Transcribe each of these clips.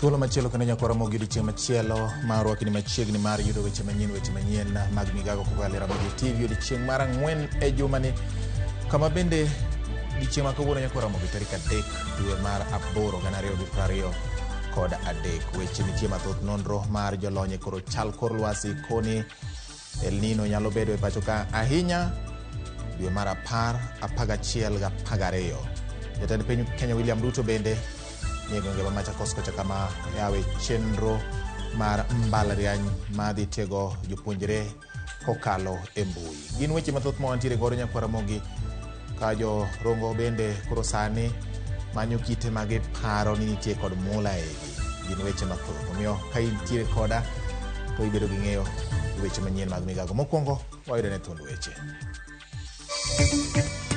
Thuolo machielo kendo nyaka Ramogi odiechieng' machielo ma rwakni machiegni mar yudo weche manyien, weche manyien mag migago kokalo e Ramogi TV odiechieng' mar ang'wen e jumani, kama bende odiechieng' ma kawuono nyaka Ramogi tarik 3 dwe mar 8 2023. Weche nitie mathoth, nonro mar jolony e koro chal kor lwasi koni El Nino nyalo bedo e pacho ka ahinya dwe mar 10, 11 gi 12. Jatend piny Kenya William Ruto bende nie gwenge ma Machakos kocha kama yawe chenro mar mbalariany madhi tiego jopuonjre kokalo e mbui. Gin weche mathoth ma wantiere godo nyakwar Ramogi ka jo Rongo bende koro sani manyo kite ma giparo ni nitie kod mula e igi. Gin weche mathoth. Omiyo ka intiere koda to ibedo gi ng'eyo weche manyien mag migago. Mokwongo wayudo ne thuond weche.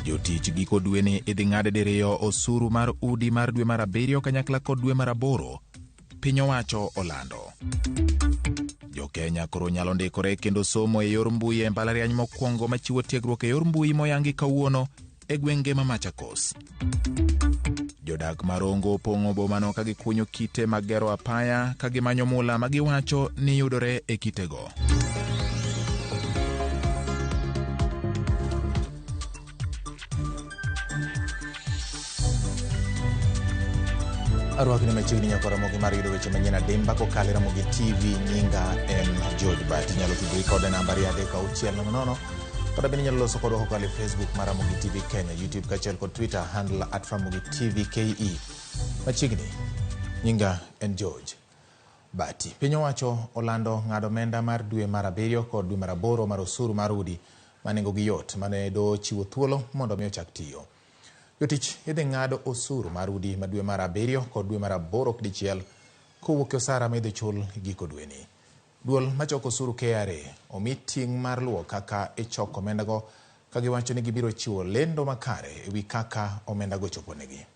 Jotich giko dweni idhi ng'ad diriyo osuru mar udi mar dwe mar 7 kanyakla kod dwe mar 8, piny owacho olando. Jo-Kenya koro nyalo ndikore kendo somo e yor mbui e mbalariany mokwongo machiwo tiegruok e yor mbui moyangi kawuono e gwenge ma Machakos. Jodak ma Rongo opong'o bomano ka gikunyo kite mag gero apaya ka gimanyo mula ma giwacho ni yudore e kitego. Arwakni machiegni nyaka Ramogi mar yudo weche manyien adimba kokalo e Ramogi TV. Nyinga en George Bat. Inyalo tudri koda e namba 23600 kata bende inyalo loso kodwa kokalo e Facebook mar Ramogi TV Kenya, YouTube kaachiel kod Twitter handle at Ramogi TV KE. Machiegni, nyinga en George Bati. Piny owacho olando ng'ado omenda mar dwe mar 7 kod dwe mar 8 mar osuru mar udi ma nengogi yot mane doho chiwo thuolo mondo mi ochak tiyo. Jotich idhi ng'ad osuru mar udi ma dwe mar 7 kod dwe mar 8 dichiel kowuok e osara ma idhi chul giko dweni. Duol machoko osuru KRA omi ting' mar luwo kaka ichoko omendago ka giwacho ni gibiro chiwo lendo makare e wi kaka omendago choponegi.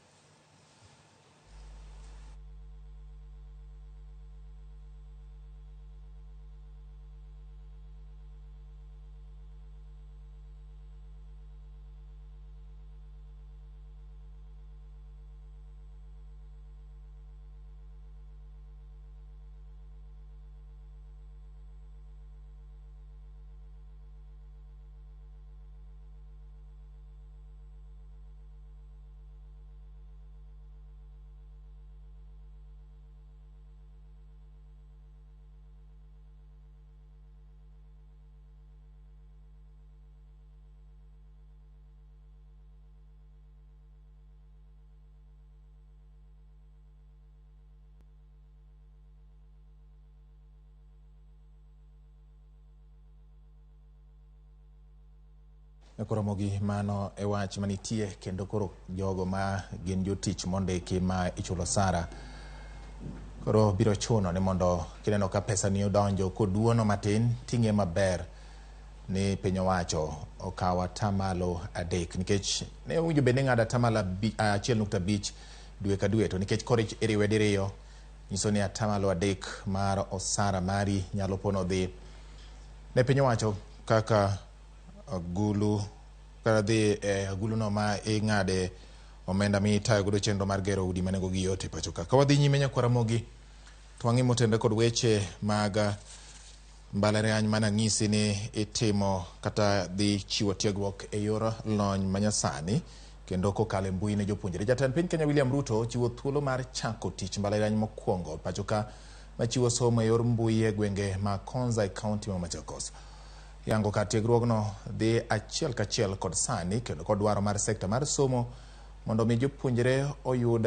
Koro Ramogi, mano e wach manitie kendo koro jogo ma gin jotich mondiki ma ichulo osara koro biro chuno ni mondo kineno ka pesa ni odonjo koduono matin ting'e maber ni piny owacho okawo 3% nikech ne owinjo bed ni ng'ado 1.5% dwe ka dwe, to nikech koro iriwe diriyo nyiso ni 3% mar osara mari nyalo pono dhi ne piny owacho kaka agulu kata dhi e aguluno ma ing'ade omenda mitayo godo chenro mar gero udi ma nengogi yot e pacho ka. Ka wadhi nyime nyakwar Ramogi to wang'i motenre kod weche mag mbalariany mane anyisi ni itimo kata dhi chiwo tiegruok e yor lony manyasani kendo kokalo e mbui ne jopuonjre. Jatend piny Kenya William Ruto chiwo thuolo mar chako tich mbalariany mokwongo pacho ka machiwo somo e yor mbui e gwenge ma Konza e kaunti ma Machakos. Yango kar tiegruogno dhi achiel kachiel kod sani kendo kod dwaro mar sekta mar somo mondo mi jopuonjre oyud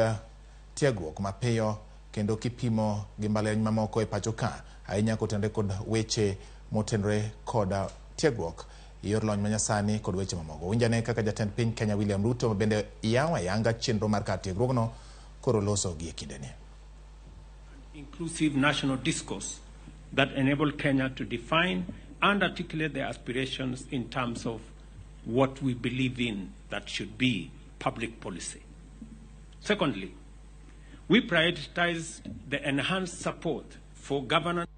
tiegruok mapiyo kendo kipimo gi mbalariany mamoko e pacho ka, ahinya kotenore kod weche motenore kod tiegruok e yor lony manyasani kod weche mamoko. Winjane kaka jatend piny Kenya William Ruto ma bende yawo ayanga chenro mar kar tiegruogno koro loso gi e kindeni. Inclusive national discourse that enable Kenya to define and articulate their aspirations in terms of what we believe in that should be public policy. Secondly, we prioritize the enhanced support for governance,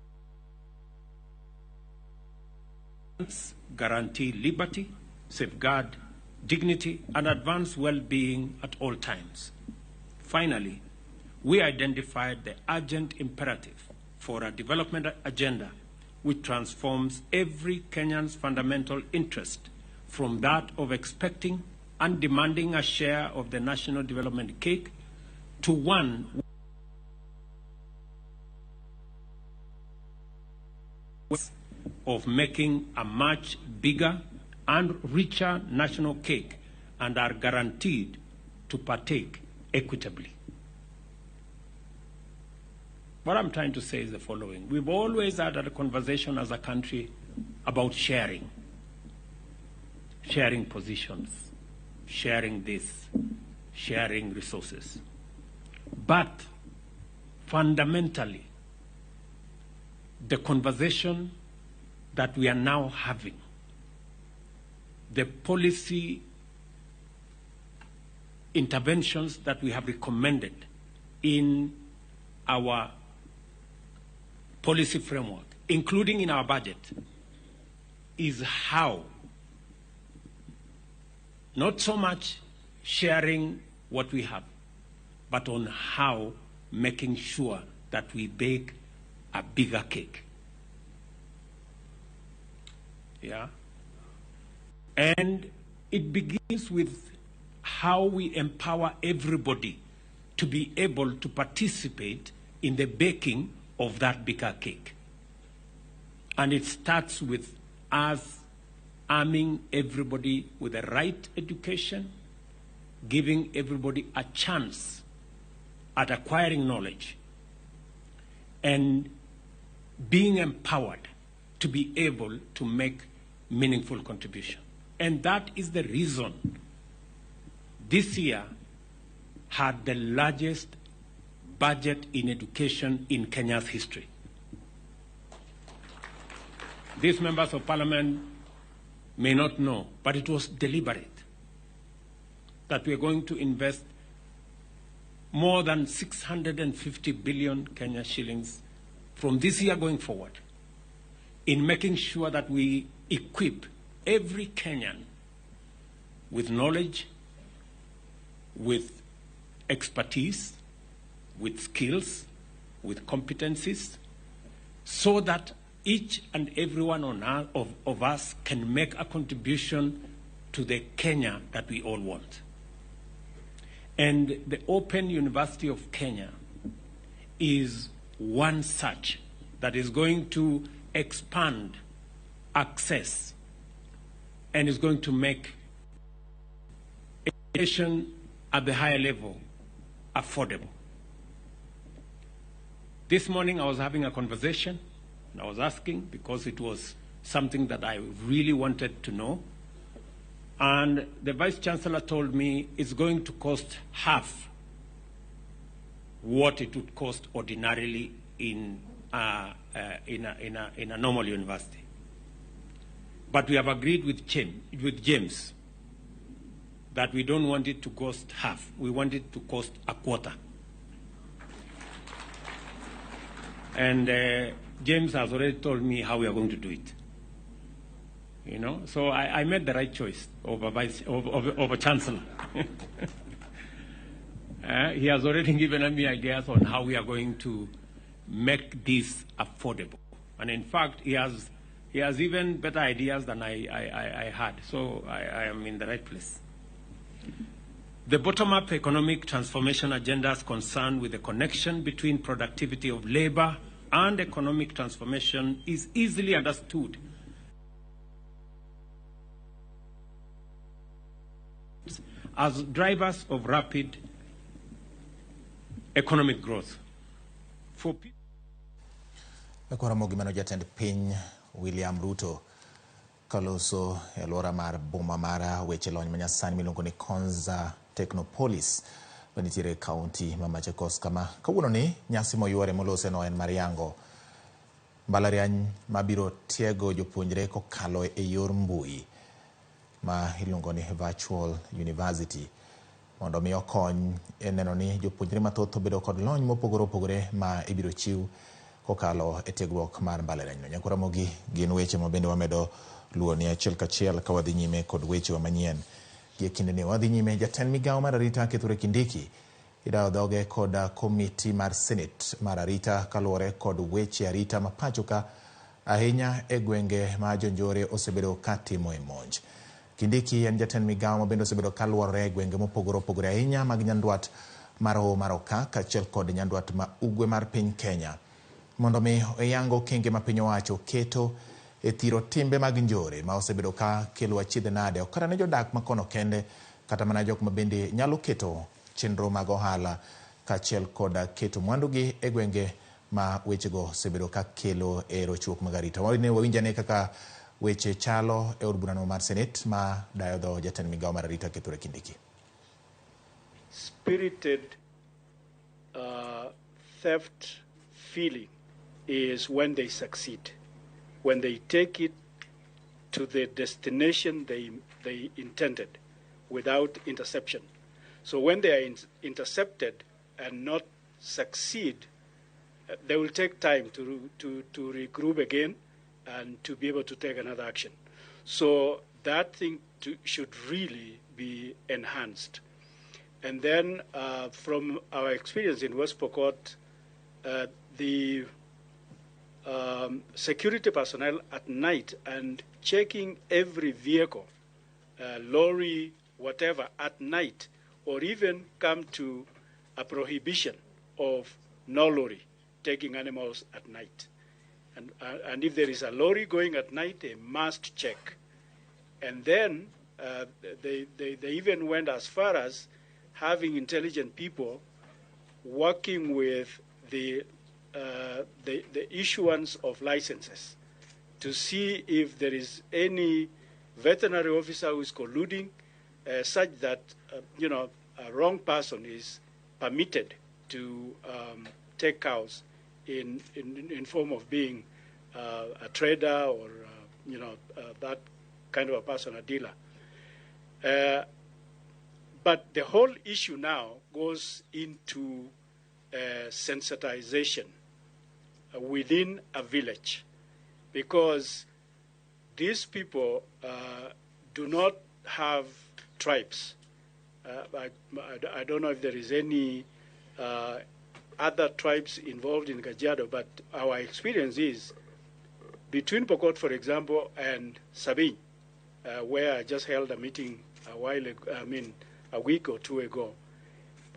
guarantee liberty, safeguard dignity, and advance well-being at all times. Finally, we identified the urgent imperative for a development agenda which transforms every Kenyan's fundamental interest from that of expecting and demanding a share of the national development cake to one of making a much bigger and richer national cake and are guaranteed to partake equitably. What I'm trying to say is the following. We've always had a conversation as a country about sharing, sharing positions, sharing this, sharing resources. But fundamentally, the conversation that we are now having, the policy interventions that we have recommended in our policy framework, including in our budget, is how, not so much sharing what we have, but on how making sure that we bake a bigger cake. Yeah? And it begins with how we empower everybody to be able to participate in the baking of that bigger cake. And it starts with us arming everybody with the right education, giving everybody a chance at acquiring knowledge, and being empowered to be able to make meaningful contribution. And that is the reason this year had the largest budget in education in Kenya's history. These members of parliament may not know, but it was deliberate that we are going to invest more than 650 billion Kenya shillings from this year going forward in making sure that we equip every Kenyan with knowledge, with expertise, with skills, with competencies, so that each and every one of us can make a contribution to the Kenya that we all want. And the Open University of Kenya is one such that is going to expand access and is going to make education at the higher level affordable. This morning I was having a conversation and I was asking because it was something that I really wanted to know. And the Vice Chancellor told me it's going to cost half what it would cost ordinarily in a normal university. But we have agreed with James that we don't want it to cost half. We want it to cost a quarter. And James has already told me how we are going to do it. You know, so I made the right choice of a chancellor. He has already given me ideas on how we are going to make this affordable. And in fact, he has even better ideas than I had. So I am in the right place. The bottom-up economic transformation agenda is concerned with the connection between productivity of labor and economic transformation is easily understood as drivers of rapid economic growth. For people. Ramogi mano jatend piny William Ruto kaloso e alwora mar boma mar weche lony manyasani miluongo ni Konza Technopolis manitiere e kaunti ma Machakos kama kawuono ni nyasi moywore molose no en mar yango mbalariany mabiro tiego jopuonjre kokalo e yor mbui ma iluongo ni Virtual University mondo mi okony e neno ni jopuonjre mathoth obedo kod lony mopogore opogore ma ibiro chiw kokalo e tiegruok mar mbalariany no. Nyakwa Ramogi gin weche ma bende wamedo luwo ni achiel kachiel ka wadhi nyime kod weche manyien. Gie kindeni wadhi nyime jatend migawo mar arita Kithure Kindiki Idayo dhoge kod komiti mar Senate mar arita kaluwore kod weche arita ma pacho ka ahinya e gwenge ma jonjore osebedo ka timo e monj. Kindiki en jatend migawo ma bende osebedo ka luorore e gwenge mopogore opogore ahinya mag nyandwat mar Hoho mar Okak kaachiel kod nyandwat ma ugwe mar piny Kenya mondo mi oyang okenge ma piny owacho keto e thiro timbe mag njore ma osebedo ka kelo achiedh nade ok kata ne jodak ma kono kende kata mana jok ma bende nyalo keto chenro mag ohala kaachiel kod keto mwandugi e gwenge ma wechego osebedo ka kelo e rochruok mag arita. Wawinj ane kaka weche chalo e od burano mar Senate ma dayo dho jatend migawo mar arita Kithure Kindiki. Spirited theft feeling is when they succeed, when they take it to the destination they intended without interception. So when they are intercepted and not succeed, they will take time to regroup again and to be able to take another action. So that thing should really be enhanced. And then from our experience in West Pokot, the security personnel at night and checking every vehicle, lorry, whatever, at night, or even come to a prohibition of no lorry taking animals at night. And if there is a lorry going at night, they must check. And then they even went as far as having intelligent people working with the issuance of licenses to see if there is any veterinary officer who is colluding, such that a wrong person is permitted to take cows in form of being a trader or that kind of a person, a dealer. But the whole issue now goes into sensitization within a village, because these people do not have tribes. I don't know if there is any other tribes involved in Kajiado, but our experience is between Pokot, for example, and Sabiny, where I just held a meeting a while ago, I mean, a week or two ago,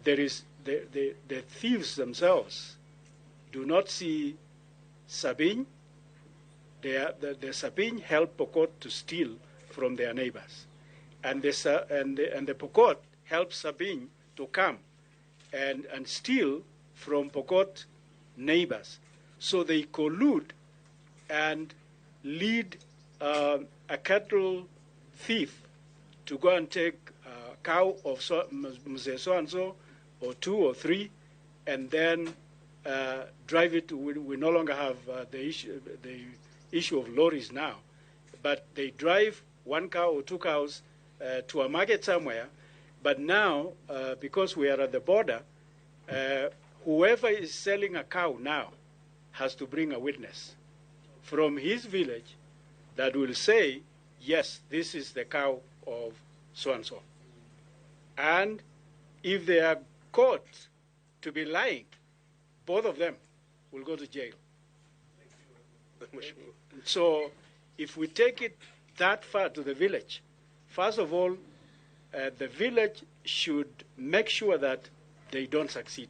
there is the thieves themselves do not see Sabiny. The Sabiny help Pokot to steal from their neighbors, and the Pokot help Sabiny to come and steal from Pokot neighbors. So they collude and lead a cattle thief to go and take a cow of Mzee so-and-so, or two or three, and then drive it. We no longer have the issue of lorries now, but they drive one cow or two cows to a market somewhere. But now, because we are at the border, whoever is selling a cow now has to bring a witness from his village that will say, yes, this is the cow of so-and-so. And if they are caught to be lying, both of them will go to jail. So if we take it that far to the village, first of all, the village should make sure that they don't succeed.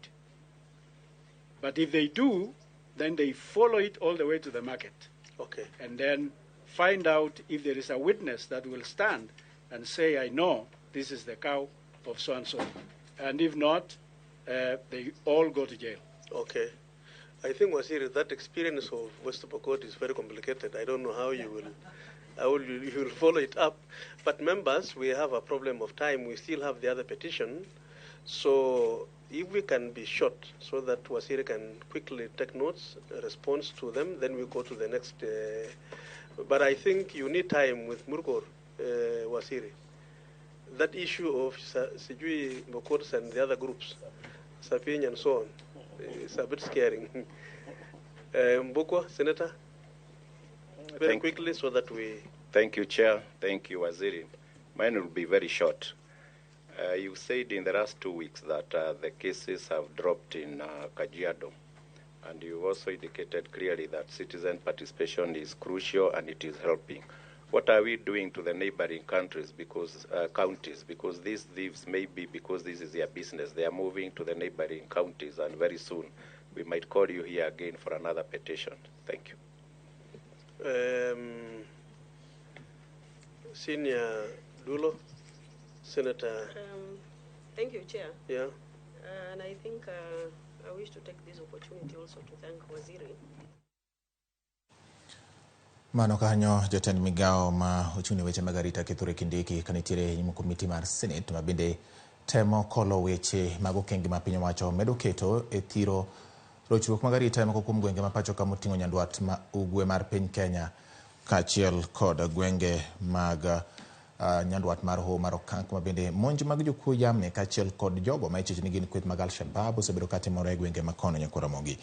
But if they do, then they follow it all the way to the market. Okay. And then find out if there is a witness that will stand and say, I know this is the cow of so-and-so. And if not, they all go to jail. Okay. I think, Waziri, that experience of West Pokot is very complicated. I don't know how you will, you will follow it up. But members, we have a problem of time. We still have the other petition. So if we can be short so that Waziri can quickly take notes, response to them, then we go to the next. But I think you need time with Murgor, Waziri. That issue of Sijui Mokots and the other groups, Sapiny and so on, it's a bit scaring. Mbukwa, Senator, very quickly so that we... Thank you, Chair. Thank you, Waziri. Mine will be very short. You said in the last 2 weeks that the cases have dropped in Kajiado, and you also indicated clearly that citizen participation is crucial and it is helping. What are we doing to the neighboring countries, because counties, because these thieves may be, because this is their business, they are moving to the neighboring counties, and very soon we might call you here again for another petition. Thank you. Senior Dulo, Senator. Thank you, Chair. Yeah. And I think I wish to take this opportunity also to thank Waziri. Mano kanyo jatend migawo ma ochung' ne weche mag arita Kithure Kindiki kanitiere nyim komiti mar Senate ma bende temo kolo weche mag okenge ma piny owacho medo keto e thiro rochruok mag arita e moko kuom gwenge ma pacho ka moting'o nyandwat ma ugwe mar piny Kenya kaachiel kod gwenge mag nyandwat mar Hoho mar Okak ma bende monj mag jokuo jamni kaachiel kod jogo ma ichich ni gin kweth mag Al-Shabaab osebedo katimore e gwenge ma kono nyakwa Ramogi.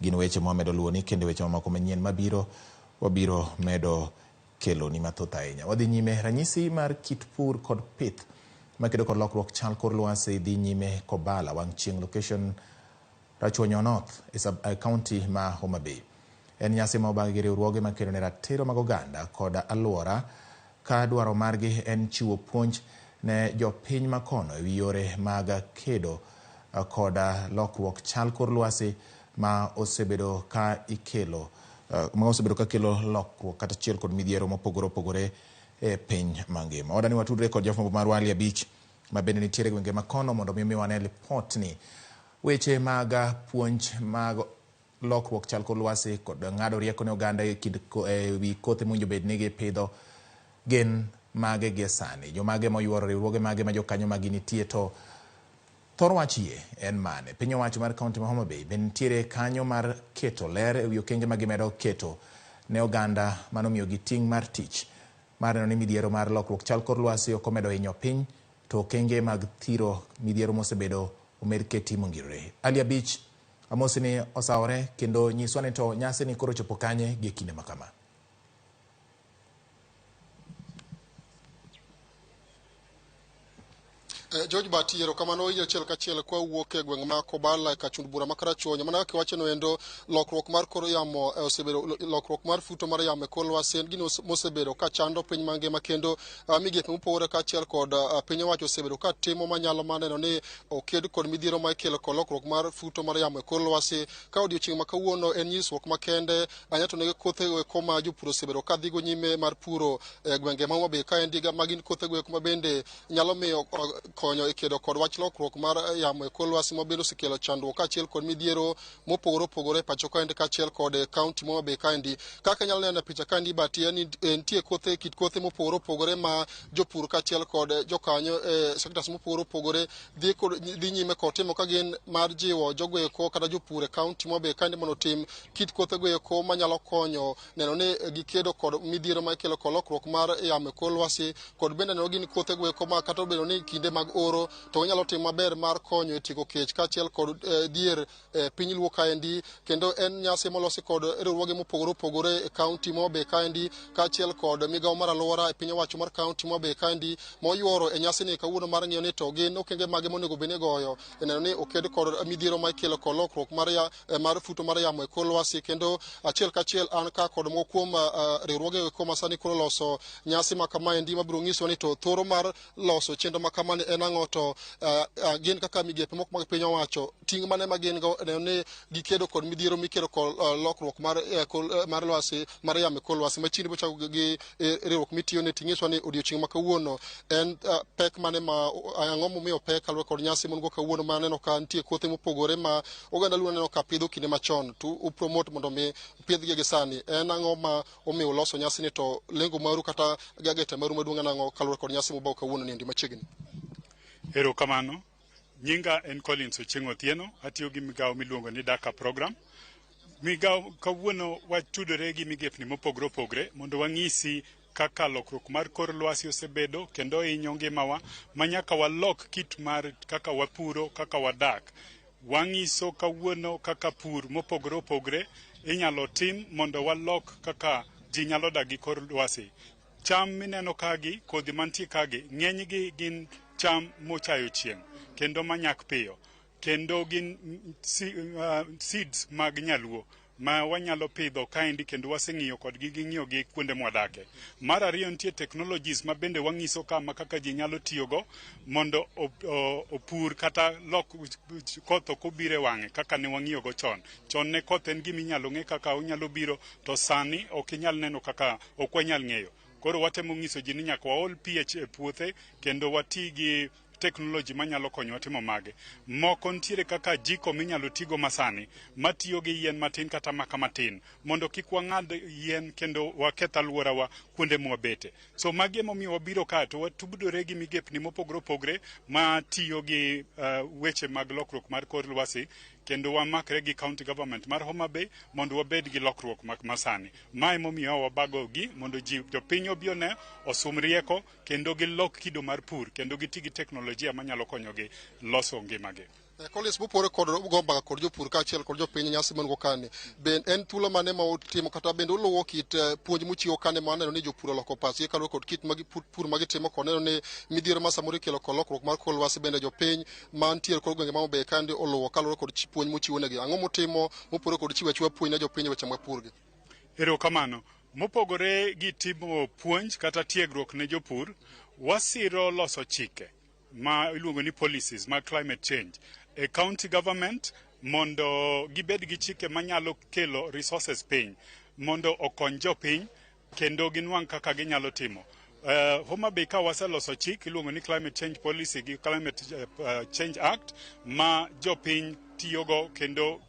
Gin weche mwamedo luwoni kendo weche mamoko manyien mabiro wabiro medo keloni mathoth ahinya. Wadhi nyime ranyisi mar kit pur kod pith makedo kod lokruok chal kor lwasi dhi nyime Kobala wang' chieng' location Rachuonyo North e county ma Homa Bay. En nyasi ma obagi gi riwruoge makedo ne ratiro mag oganda kod alwora ka dwaro margi en chiwo puonj ne jopiny makono ewi yore mag kedo kod lokruok chal kor lwasi ma osebedo ka ikelo ma osebedo ka kelo lokruok kata achiel kod midhiero mopogore opogore e piny mangima. Wadani watudre kod jafwambo marwa Ali Abich ma bende nitiere e gwenge makono mondo mi wane lipot ni weche mag puonj mag lokruok chal kor lwasi kod ng'ado rieko ne oganda e kind wi kothe mowinjo bed ni gipidho gin mage gie sani. Jomage moyuoro riwruoge mage ma jokanyo magi nitie to thor wach yie en mane? Piny owacho mar kaunti ma Homa Bay be nitiere kanyo mar keto ler ewi okenge ma gimedo keto ne oganda manomiyogi ting' mar tich mar neno ni midhiero mar lokruok chal kor lwasi ok omedo hinyo piny to okenge mag thiro midhiero mosebedo omed keti mongirore. Ali Abich, amosi ni osawore kendo nyiswa ni to nyasi ni koro chopo kanye gi kinde ma kama. George Bati, erokamano ir achiel kachiel kwa wuok e gweng' ma Kobala e kachund bura ma Karachuonyo. Mana kaka iwacho endo, lokruok mar kor yamo osebedo lokruok mar futo mar yamo e kor lwasi en gino mosebedo ka chando piny mangima kendo migepe mopogore kaachiel kod piny owacho osebedo ka timo manyalo mar neno ni oked kod midhiero ma ikelo kod lokruok mar futo mar yamo e kor lwasi. Ka odiochieng' ma kawuono en nyisruok makende ahinya to nigi kothe eko ma jopur osebedo ka dhigo nyime mar puro e gwenge ma Homa Bay kaendi ma gin kothe eko ma bende nyalo miyo konyo e kedo kod wach lokruok mar yamo e kor lwasi ma bende osekelo chandruok kaachiel kod midhiero mopogore opogore e pacho kaendi kaachiel kod e kaunti ma Homa Bay kaendi. Kaka inyalo neno e picha kaendi Bati en ni nitie kothe kit kothe mopogore opogore ma jopur kaachiel kod jokanyo e sectors mopogore opogore dhi nyime kod timo ka gin mar jiwo jogo eko kata jopur e kaunti ma Homa Bay kaendi mondo otim kit kothe go eko manyalo konyo neno ni gikedo kod midhiero ma ikelo kod lokruok mar yamo e kor lwasi kod bende neno gin kothe go eko ma kata obedo ni kinde mag oro to ginyalo timo maber mar konyo e tieko kech kaachiel kod dhier e piny Luo kaendi. Kendo en nyasi molosi kod riwruoge mopogore opogore e kaunti ma Homa Bay kaendi kaachiel kod migawo mar alwora e piny owacho mar kaunti ma Homa Bay kaendi moyuoro e nyasi ni kawuono mar ng'iyo ni to gin okenge mage monego bed ni igoyo e neno ni oked kod midhiero ma ikelo kod lokruok mar futo mar yamo e kor lwasi. Kendo achiel kachiel an ka kod moko kuom riwruoge eko ma sani koro loso nyasi ma kamaendi mabiro nyisowa ni to thoro mar loso chenro ma kamani en ang'o to gin kaka migepe moko mag piny owacho ting' mane ma gin go neno ni gikedo kod midhiero mikelo kod lokruok mar lwasi mar yamo e kor lwasi. Machiegni bochako gi riwruok mitiyo ne ting'iswa ni odiochieng' ma kawuono en pek mane ma ang'o momiyo pek kaluwore kod nyasi mon go kawuono ma aneno ka nitie kothe mopogore ma oganda Luo aneno ka pidho kinde machon to upromote mondo mi pidhgi gi sani. En ang'o ma omiyo uloso nyasi ni to lengo maru kata gagete maru maduong' en ang'o kaluwore kod nyasi mubago kawuono niendi machiegni? Erokamano. Nyinga en Collins Ochieng' Otieno, atiyo gi migawo miluongo ni Daka Program. Migawo kawuono watudore gi migepni mopogore opogore mondo wang'isi kaka lokruok mar kor lwasi osebedo kendo hinyo ngimawa ma nyaka walok kit mar kaka wapuro, kaka wadak. Wang'iso kawuono kaka pur mopogore opogore inyalo tim mondo walok kaka ji nyalo dak gi kor lwasi. Cham mineno kagi, kodhi mantie kagi, ng'enygi gin Cham mochayo chieng' kendo manyak piyo kendo gin seeds mag nyaluo ma wanyalo pidho kaendi kendo waseng'iyo kodgi ging'iyo gi kuonde mwadake. Mar ariyo, nitie technologies ma bende wang'iso kama kaka ji nyalo tiyogo mondo opur kata lok koth ok obiro e wang'e kaka ne wang'iyogo chon. Chon ne koth en gima inyalo ng'e kaka onyalo biro, to sani ok inyal neno kaka ok wanyal ng'eyo. Koro watemo ng'iso ji ni nyaka waol pi e puothe kendo wati gi technology manyalo konyowa timo mage. Moko nitiere kaka jiko minyalo tigo masani matiyo gi yien matin kata maka matin mondo kik wang'ad yien kendo waketh alworawa kuonde mwabete. So magi emomiyo wabiro ka to watudore gi migepni mopogore opogore matiyo gi weche mag lokruok mar kor lwasi kendo wamakre gi county government mar Homa Bay mondo wabed gi lokruok masani. Ma emomiyo wabago gi mondo ji jopiny obi one osum rieko kendo gilok kido mar pur kendo giti gi teknolojia manyalo konyogi loso ngimagi. Collins, mopore kod go mbaka kod jopur kaachiel kod jopiny, nyasi man go kani be en thuolo mane ma utimo kata bende uluwo kit puonj muchiwo kane ma waneno ni jopur oloko pachgi kaluwore kod kit magi pur magitimo kod neno ni midhiero ma samoro ikelo kod lokruok mar kor lwasi, bende jopiny mantiere kod gwenge ma Homa Bay kandi oluwo kaluwore kod puonj muchiwo negi? Ang'o mutimo mopore kod chiwo achiwa puonj ne jopiny e weche mag pur gi? Erokamano. Mopogore gi timo puonj kata tiegruok ne jopur, wasiro loso chike ma iluongo ni policies mag climate change e county government mondo gibed gi chike manyalo kelo resources piny mondo okony jopiny kendo ginwang' kaka ginyalo timo. Homa Bay ka waseloso chik iluongo ni climate change policy gi climate change act ma jopiny tiyogo, kendo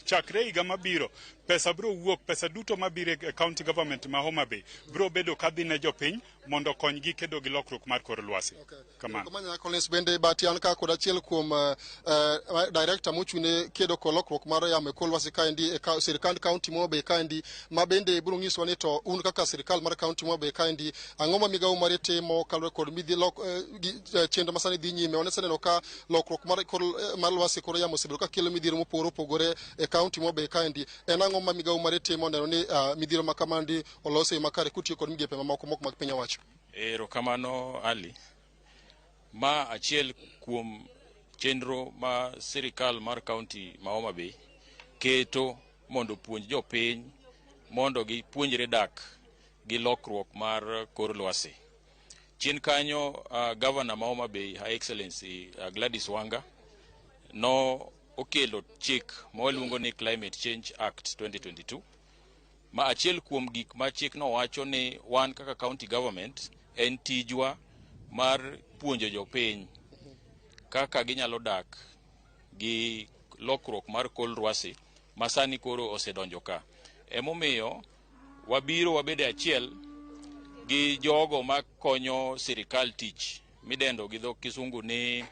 chakre higa mabiro pesa biro wuok, pesa duto mabiro e county government ma Homa Bay biro bedo kadhi ne jopiny mondo okonygi kedo gi lokruok mar kor lwasi. Kamano. Kamano, Collins, bende bati an ka kod achiel kuom director mochung'ne kedo kod lokruok mar yamo e kor lwasi kaendi e sirkand county ma Homa Bay kaendi, ma bende biro nyiswa ni to un kaka sirkal mar county ma Homa Bay kaendi, ang'o ma migawo mari timo kaluwore kod midhi lok chenro masani dhi nyime. Waseneno ka lokruok mar kor mar lwasi, kor yamo osebedo ka kelo midhiero mopogore opogore e county ma Homa Bay kaendi. En ang'o ma migawo mari timo neno ni midhiero ma kamandi olos e yo makare kutiyo kod migepe mamoko mok mag piny owacho? Erokamano, Ali. Ma achiel kuom chenro ma sirikal mar kaunti ma Homa Bay keto mondo opuonj jopiny mondo gipuonjre dak gi lokruok mar kor lwasi. Chien kanyo, gavana ma Homa Bay, Her Excellency Gladys Wanga, no okelo chik ma waluongo ni Climate Change Act 2022, ma achiel kuom gik ma chikno wacho ni wan kaka county government en tijwa mar puonjo jopiny kaka ginyalo dak gi lokruok mar kor lwasi ma sani koro osedonjo ka. Emomiyo wabiro wabedo e achiel gi jogo makonyo sirikal tich midendo gi dho kisungu ni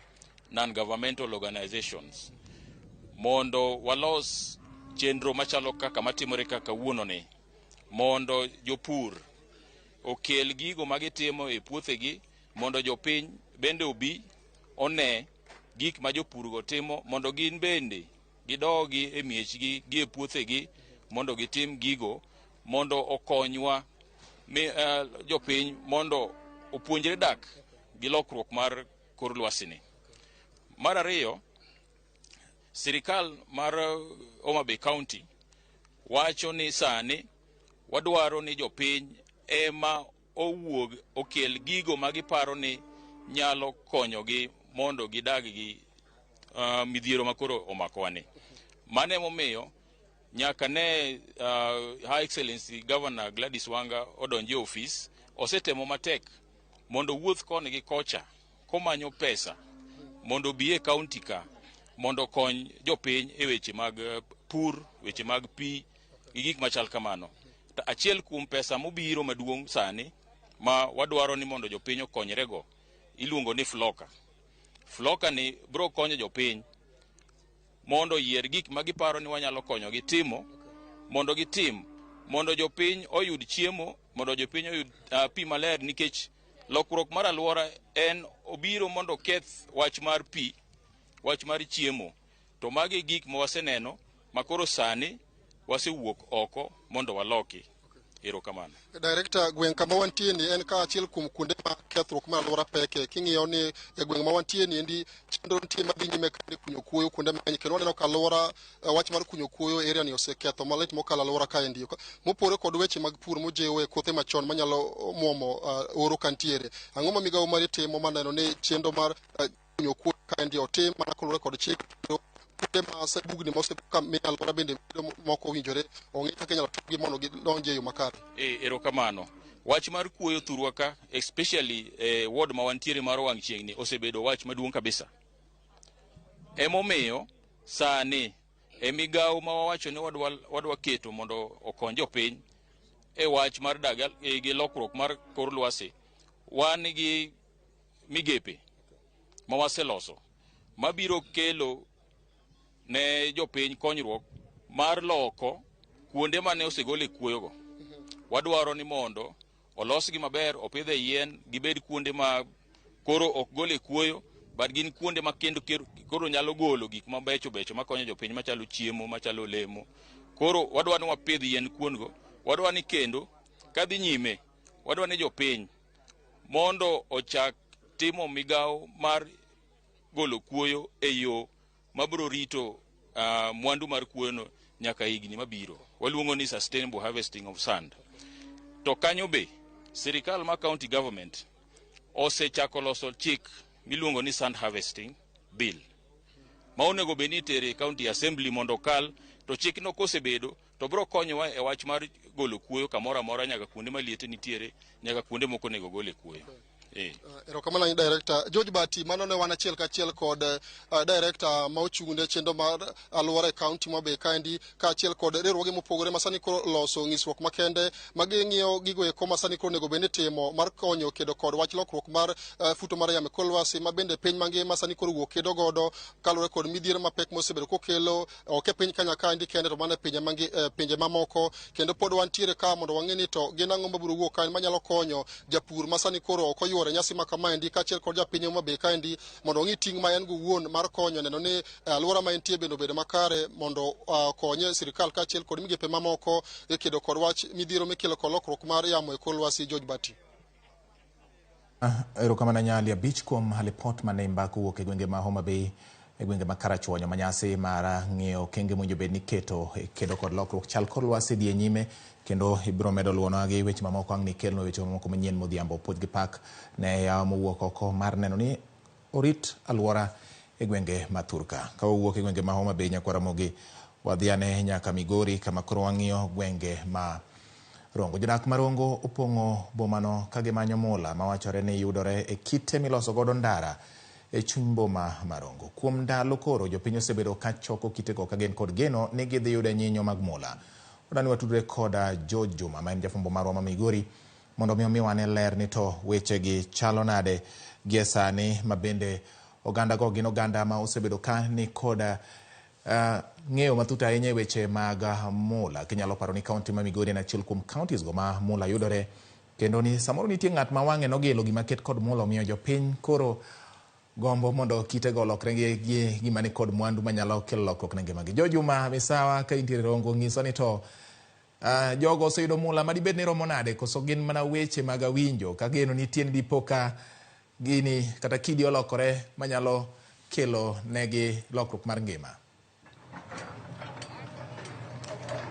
non-governmental organizations mondo walos chenro machalo kaka matimore kaka kawuononi mondo jopur okel gigo magitimo e puothegi mondo jopiny bende obi one gik ma jopurgo timo mondo gin bende gidogi e miechgi gi e puothegi mondo gitim gigo mondo okonywa mi, jopiny mondo opuonjre dak gi lokruok mar kor lwasi ni. Mar ariyo, sirikal mar Homa Bay County wacho ni sani wadwaro ni jopiny ema owuog okel gigo ma giparo ni nyalo konyogi mondo gidag gi midhiero makoro omakowa ni. Mano emomiyo nyaka ne Her Excellency Governor Gladys Wanga odonji e ofis, osetemo matek mondo owuoth koni gi kocha komanyo pesa mondo obi e kaunti ka mondo okony jopiny e weche mag pur, weche mag pi gi gik machal kamano. To achiel kuom pesa mobiro maduong' sani ma wadwaro ni mondo jopiny okonyrego iluongo ni Floka. Floka ni biro konyo jopiny mondo oyier gik ma giparo ni wanyalo konyogi timo mondo gitim mondo jopiny oyud chiemo, mondo jopiny oyud pi maler, nikech lokruok mar alwora en obiro mondo oketh wach mar pi, wach mar chiemo. To magi e gik ma waseneno ma koro sani wasewuok oko mondo waloki. Erokamano. Director, gweng' kama wantie ni en ka achiel kuom kuonde ma kethruok mar alwora peke. King'iyo ni e gweng' ma wantie ni endi chenro nitie madhi nyime ka kunyo kuoyo kuonde mang'eny, kendo waneno ka alwora wach mar kunyo kuoyo area ni oseketho malit mokalo alwora kaendi. Mopore kod weche mag pur mojewo e kothe machon manyalo muomo oro kantiere. Ang'o ma migawo mari timo maneno ni chenro mar kunyo kuoyo kaendi otim mana kaluwore kod chik, kendo kuonde ma bugni mosebedo ka miyo alwora bende bedo mok owinjore ong'e kaka inyalo timgi mondo gidonji e yo makare? Erokamano. Wach mar kuoyo thurwa ka, especially ward ma wantiere mar wang' chieng' ni, osebedo wach maduong' kabisa. Emomiyo sani e migawo ma wawacho ni wadwa keto mondo okony jopiny e wach mar dag gi lokruok mar kor lwasi, wan gi migepe ma waseloso mabiro kelo ne jopiny konyruok mar loko kuonde mane osegole kuoyogo. Wadwaro ni mondo olosgi maber, opidhe yien, gibed kuonde ma koro ok gole kuoyo, but gin kuonde ma kendo koro nyalo golo gik mabecho becho makonyo jopiny, machalo chiemo, machalo olemo. Koro wadwa ni wapidh yien kuondgo. Wadwa ni kendo kadhi nyime, wadwa ni jopiny mondo ochak timo migawo mar golo kuoyo e yo mabiro rito mwandu mar kuoyono nyaka higni mabiro. Waluongo ni sustainable harvesting of sand. To kanyo be sirikal ma county government osechako loso chik miluongo ni Sand Harvesting Bill, ma onego bed ni itere e county assembly mondo okal. To chikno kosebedo to biro konyowa e wach mar golo kuoyo kamoro amora, nyaka kuonde ma liete nitiere, nyaka kuonde mok onego gole kuoyo. Erokamano ahinya, Director George Bati. Mano ne wan achiel kachiel kod director ma ochung' ne chenro mar alwora e kaunti ma Bay kaendi, kaachiel kod riwruoge mopogore ma sani koro loso ng'isruok makende ma ging'iyo gigo eko ma sani koro onego bed ni timo mar konyo kedo kod wach lokruok mar futo mar yamo e kor lwasi, ma bende piny mangima sani koro wuok kedo godo kaluwore kod midhiero mapek mosebedo kokelo, ok e piny Kenya kaendi kende, to mana e pinje mamoko. Kendo pod wantiere ka mondo wang'e ni to gin ang'o mabiro wuok kae manyalo konyo japur ma sani koro ok oyuoro nyasi ma kamaendi, kaachiel kod japiny Homa Bay kaendi, mondo ong'i ting' ma en go owuon mar konyo neno ni alwora ma entie bende obedo makare, mondo okonye sirikal kaachiel kod migepe mamoko e kedo kod wach midhiero mikelo kod lokruok mar yamo e kor lwasi. George Bati. Erokamano Nyali 5 kuom lipot manimba kowuok e gwenge ma Homa Bay, e gwenge ma Karachuonyo, ma nyasi mar ng'iyo okenge mowinjo bed ni keto e kedo kod lokruok chal kor lwasi dhi e nyime. Kendo ibiro medo luwonwa gi weche mamoko ang' nikelnwa weche mamoko manyien modhiambo. Puoch gi pak ne yawa mowuok oko mar neno ni orit alwora e gwenge ma thurka. Ka wawuok e gwenge ma Homa Bay, nyakwar Ramogi, wadhi ane nyaka Migori, kama koro wang'iyo gwenge ma Rongo. Jodak ma Rongo opong'o bomano ka gimanyo mula mawachore ni yudore e kite miloso godo ndara e chuny boma ma Rongo. Kuom ndalo koro jopiny osebedo ka choko kitego ka gin kod geno ni gidhi yudo nyinyo mag mula. Wadani watudre koda George Juma, ma en jafwambo marwa ma Migori, mondo mi omiwa ane ler ni to wechegi chalo nade gie sani, ma bende oganda go gin oganda ma osebedo ka ni koda ng'eyo matut ahinya e weche mag mula. Kinyalo paro ni kaunti ma Migori en achiel kuom counties go ma mula yudore, kendo ni samoro nitie ng'at ma wang'e nogelo gima ket kod mula, omiyo jopiny koro gombo mondo kitego olokre gi gima ni kod mwandu manyalo kelo lokruok ne ngimagi. Jo Juma misawa, ka intiere Rongo, ng'iswa ni to jogo oseyudo mula madibed ni romo nade, koso gin mana weche mag awinjo ka geno nitie ni dipo ka gini kata kidi olokore manyalo kelo negi lokruok mar ngima?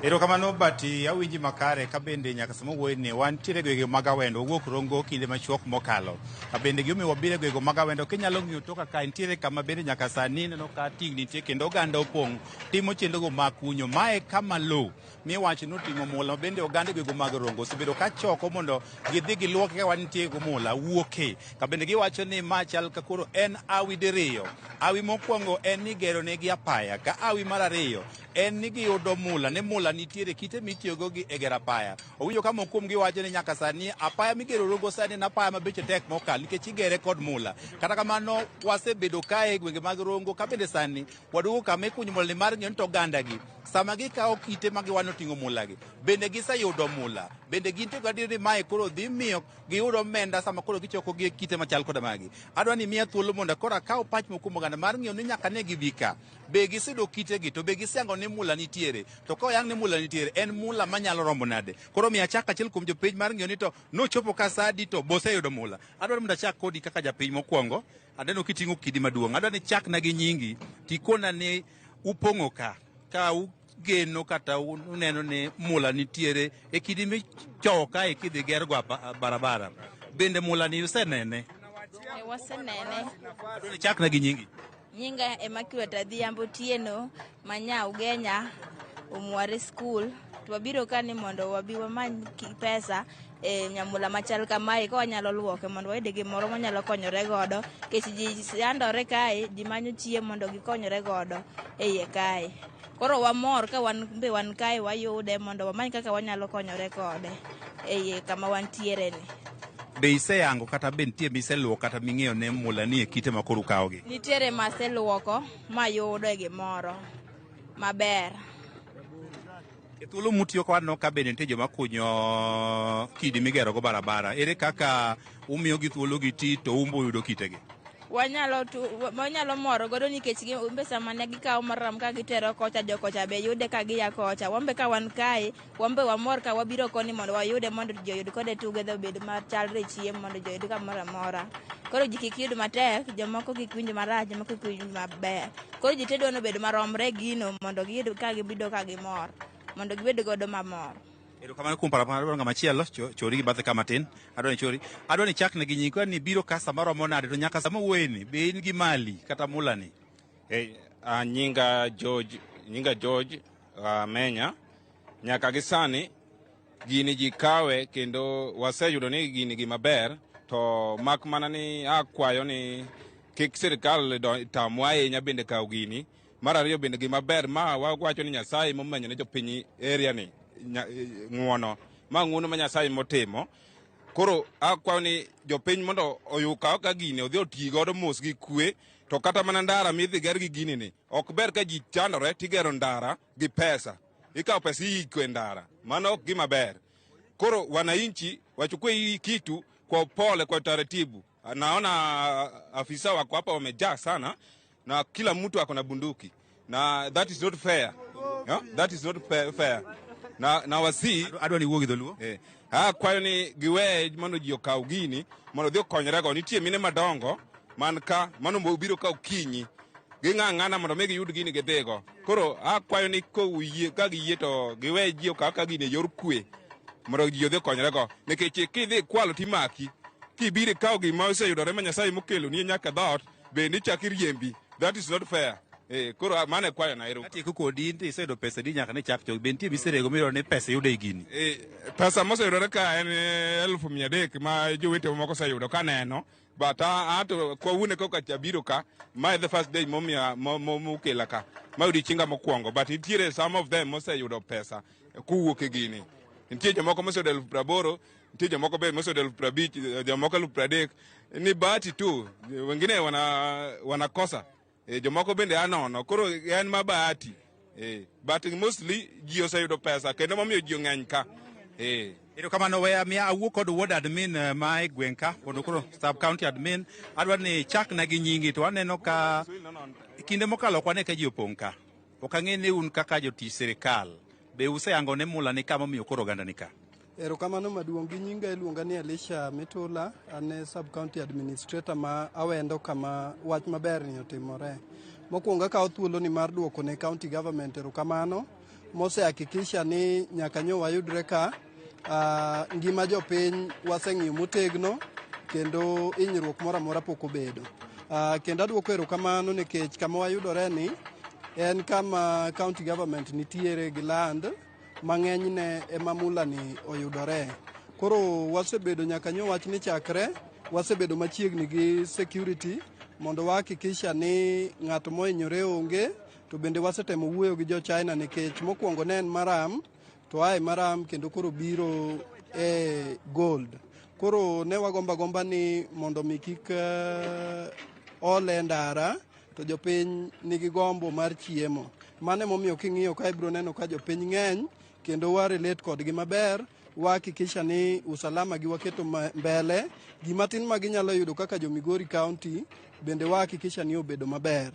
Erokamano Bati, awinji makare ka bende nyaka sama wuoyi ni wantiere e gwenge mag Awendo, wawuok Rongo kinde machuok mokalo. Bende gimomiyo wabiro e gwenge mag Awendo, kinyalo ng'iyo toka ka nitiere kama bende nyaka sani ineno ka tingni nitie kendo oganda opong' timo chenrogo mag kunyo. Mae kama lowo miwacho ni oting'o mula ma bende oganda e gwenge mag Rongo osebedo ka choko mondo gidhi giluoki ka wantie go mula wuoke. Ka bende giwacho ni ma chal ka koro en awi diriyo. Awi mokwongo en ni gero negi apaya, ka awi mar ariyo en ni giyudo mula, ne mula nitiere kite mitiyogo gi e gero apaya. Owinjo ka moko kuom gi wacho ni nyaka sani apaya migero Rongo sani en apaya ma beche tek mokalo nikech igere kod mula. Kata kamano wasebedo kae e gwenge mag Rongo ka bende sani waduogo kama ikunyo mula ni mar ng'iyo ni to oganda gi Sama gikawo kite ma giwano ting'o mulagi, bende giseyudo mula? Bende gintie gadier ni mae koro dhi miyo giyud omenda sama koro gichoko gi kite machal koda magi? Adwa ni miya thuolo mondo koro akaw pach moko kuom oganda mar ng'iyo ni nyaka ne gibi ka. Be giseyudo kitegi to be giseyango ni mula nitiere? To ka oyang ni mula nitiere, en mula manyalo romo nade? Koro miya achak achiel kuom jopiny mar ng'iyo ni to nochopo ka sa adi to boseyudo mula. Adwaro mondo achak kodi kaka japiny mokwongo. Aneno kiting'o kidi maduong'. Adwa ni chakna gi nyingi tikona ni upong'o ka ka ugeno kata uneno ni mula nitiere e kidi michowo kae kidhi gergo barabara. Bende mula ni usenene? E, wasenene. Adwa ni chakna gi nyingi. Nyinga Immaculate Adhiambo Otieno manya Ugenya Omware School. To wabiro ka ni mondo wabi wamany pesa e nyamula machal kamae ka wanyalo luoke mondo wayud gimoro mwanyalo konyore godo nikech ji chandore kae, ji manyo chiemo mondo gikonyre godo e iye kae. Koro wamor ka wan be wan kae wayude mondo wamany kaka wanyalo konyore kode e iye kama wantiere ni. Be iseyango kata be nitie miseluwo kata ming'eyo ne mula ni e kite ma koro ukawogi? Nitiere maseluoko mayudo e gimoro maber. E thuolo mutiyo ka waneno ka bende nitie joma kunyo kidi migero go barabara. Ere kaka umiyo gi thuolo giti to umbo yudo kitegi? Wanyalo moro godo nikech be sama ne gikawo maram ka gitero kocha, jokocha be yude ka giya kocha. Wambe ka wan kae, wambe wamor ka wabiro koni mondo wayude mondo ji oyud kode together obed machalre chiemo mondo ji oyud kamoro amora. Koro ji kik yud matek, jomoko kik winj marach, jomoko kik winj maber. Koro ji te dwa ni obed maromre gino mondo giyud ka gibedo ka gimor, mondo gibed godo mamor. Erokamano kuom paro adwaro ng'ama chielo chori gi bathe ka matin. Adwa ni chori. Adwa ni chakne gi nyingi ni biro ka sama romo nade to nyaka sama wuoyeni be in gi mali kata mula ni. Nyinga George Menya. Nyaka gi sani gini ji kawe kendo waseyudo ni gini gima ber, to mak mana ni akwayo ni kik sirikal tamwa ahinya bende kaw gini. Mar ariyo bende gima ber ma wawacho ni Nyasaye momenyo ne jopiny area ni ng'uono. Ma ng'uono ma Nyasaye motimo. Koro akwayo ni jopiny mondo okaw ka gini odhi oti godo mos gi kwe, to kata mana ndara midhi ger gi gini ni ok ber ka ji chandore tigero ndara gi pesa. Ikawo pesa iiko e ndara, mano ok gima ber. Koro wananchi wachukue hii kitu kwa upole, kwa utaratibu. Naona afisa wako hapa wamejaa sana na kila mtu ako na bunduki, na that is not fair. Yeah? That is not fair. Na wasi Adwa ni wuo gi dholuo. Akwayo ni giwe mondo ji okaw gini mondo odhi okonyrego. Nitie mine madongo man ka mano biro ka okinyi ging'ang'ana mondo mi giyud gini gidhigo. Koro akwayo ni koyie ka giyie to giwe ji okaw ka gini e yor kwe mondo ji odhi okonyrego, nikech kidhi kwalo timaki, kibiro ikawo gima oseyudore ma Nyasaye mokeloni nyaka dhoot bende ichako iriembi. That is not fair. Koro mano e kwayo na. Atieko kodi in to iseyudo pesa di nyaka ne chak choki. Be nitie miserego miyudo ni pesa yudo e gini? Pesa moseyudore ka en 300,000 ma jowetewa moko oseyudo kaneno, but ato kawuono koka abiro ka, ma the first day momiya mokela ka, ma odiochienga mokwongo, but nitiere some of them moseyudo pesa kowuok e gini. Nitie jomoko moseyudo 80,000, nitie jomoko be moseyudo 50,000, jomoko 30,000. Ni bahati tu, wengine wanakosa. Jomoko bende anono, koro en ma bahati. But mostly ji oseyudo pesa kendo momiyo ji ong'eny ka. Erokamano, weya miya awuo kod ward admin ma e gweng' ka mondo koro sub county admin. Adwa ni chakna gi nyingi to aneno ka kinde mokalo ok wane ka ji opong' ka. Ok ang'e ni un kaka jotich sirikal be useyango ne mula ni ka momiyo koro oganda ni ka. Erokamano maduong'. Gi nyinga iluonga ni Elisha Mitula, an e sub county administrator ma Awendo kama wach maber ni otimore. Mokwongo akawo thuolo ni mar duoko ne county government erokamano mosehakikisha ni nyaka nyo wayudre ka. Ngima jopiny waseng'iyo motegno kendo hinyruok moro amora pok obedo. Kendo aduoko erokamano nikech kama wayudore ni en kama county government nitiere gi land mang'enyne ema mula ni oyudore. Koro wasebedo nyaka nyo wach ni chakre, wasebedo machiegni gi security mondo wahakikisha ni ng'at mohinyore onge, to bende wasetemo wuoyo gi jo China nikech mokwongo ne en maram to ae maram kendo koro biro e gold. Koro ne wagombo agomba ni mondo mi kik ole ndara to jopiny nigi gombo mar chiemo. Mano emomiyo king'iyo ka ibiro neno ka jopiny ng'eny kendo wa relate kodgi maber, wahakikisha ni usalama gi waketo mbele, gima tin ma ginyalo yudo kaka jo Migori County bende wahakikisha ni obedo maber.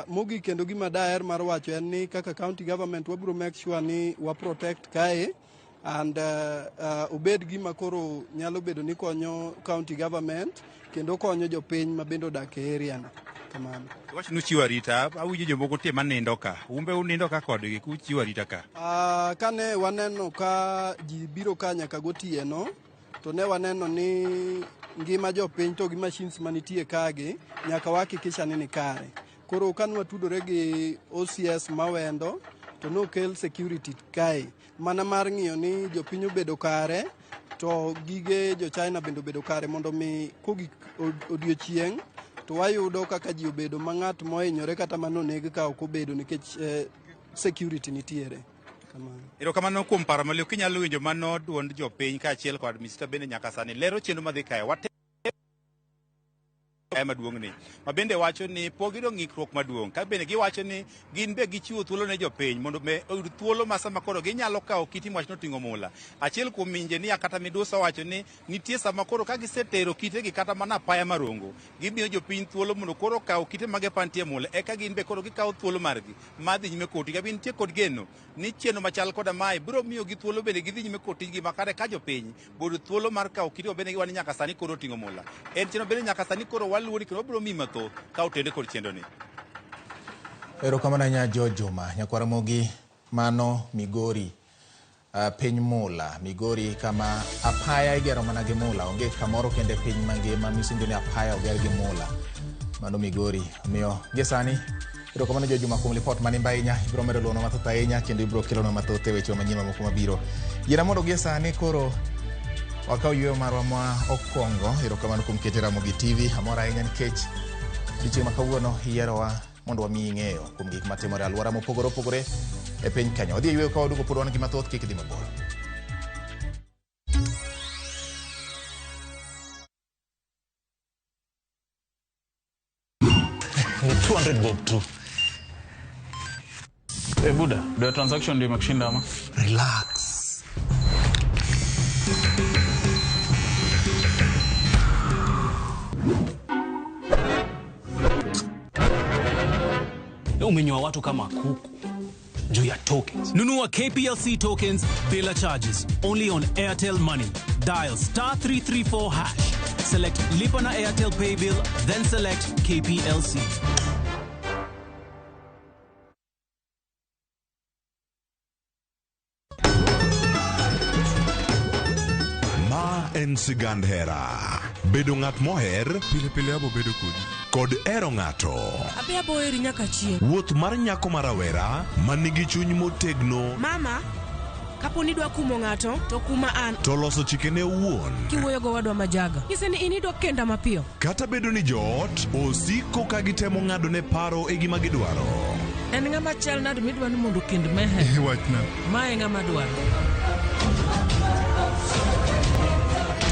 Mogik kendo gima daher mar wacho en ni kaka county government wabiro make sure ni wa protect kae and obed gima koro nyalo bedo ni konyo county government kendo konyo jopiny ma bende odak e area no. Kamano. Wach nuchiwo arita, awinjo jomoko tie manindo ka. Umbe unindo ka kodgi kuchiwo arita ka. Kane waneno ka ji biro ka nyaka gotieno, to ne waneno ni ngima jopiny to gi machines manitie kagi nyaka wahakikisha ni kare. Koro kane watudore gi OCS Mawendo to nokel security kae mana mar ng'iyo ni jopiny obedo kare to gige jo China bende obedo kare mondo mi kogik odiochieng' to wayudo kaka ji obedo ma ng'at mohinyore kata manoneg ka ok obedo nikech security nitiere. Kamano. Erokamano kuom paro maliw. Kinyalo winjo mano duond jopiny kaachiel kod Mr. bende nyaka sani lero chenro madhi kae. Maduong' ni ma bende wacho ni pok giyudo ng'ikruok maduong' ka bende giwacho ni gin be gichiwo thuolo ne jopiny mondo me oyud thuolo ma sama koro ginyalo kawo kiti mwach noting'o mula. Achiel kuom injinia kata midusa wacho ni nitie sama koro ka gisetero kitegi kata mana apaya marongo, gimiyo jopiny thuolo mondo koro kaw kite mage pantie mula, eka gin be koro gikawo thuolo margi mar dhi nyime kod tich. Ka nitie kod geno ni chenro machal koda mae biro miyo gi thuolo bende gidhi nyime kod tijgi makare ka jopiny boyudo thuolo mar kawo kite bende giwa ni nyaka sani koro oting'o mula. En chenro bende nyaka sani koro waluwo ni kendo wabiro miyi mathoth ka otende kod chenro ni. Erokamano ahinya George Juma. Nyakwar Ramogi, mano Migori, piny mula. Migori kama apaya igero mana gi mula. Onge kamoro kende piny mangima misinjo ni apaya oger gi mula. Mano Migori. Omiyo gie sani, erokamano George Juma kuom lipot manimba ahinya. Ibiro medo luonwa mathoth ahinya kendo ibiro kelonwa mathoth e weche manyien mamoko mabiro. Yiena mondo gie sani koro wakaw yueyo marwa ma okwongo. Erokamano kuom kete Ramogi TV. Amor ahinya nikech odiochieng' ma kawuono yierowa mondo wamiyi ng'eyo kuom gik matimore e alwora mopogore opogore e piny Kenya. Wadhi e yueyo ka waduogo pod wan gi mathoth, kik idhi mabor. Ni 200 bob tu. Eh, Buda, ndio transaction ndio imekushinda ama? Relax. Umenyoa watu kama kuku juu ya tokens. Nunua KPLC tokens bila charges only on Airtel Money. Dial star 334 hash. Select Lipa na Airtel Pay Bill, then select KPLC. Ma en sigand hera. Bedo ng'at moher pile pile abo bedo kodi kod hero ng'ato. Abi abo heri nyaka chieng'. Wuoth mar nyako ma rawera ma nigi chuny motegno Mama, kapo ni idwa kumo ng'ato, to kuma an. to loso chikene owuon. Kiwuoyo gowadwa majaga. Nyise ni in idwa kenda mapiyo. Kata bedo ni joot osiko ka gitemo ng'adone paro e gima gidwaro. En ng'ama chal nade midwa ni mondo okend Meher? Wachna. Ma e ng'ama dwaro.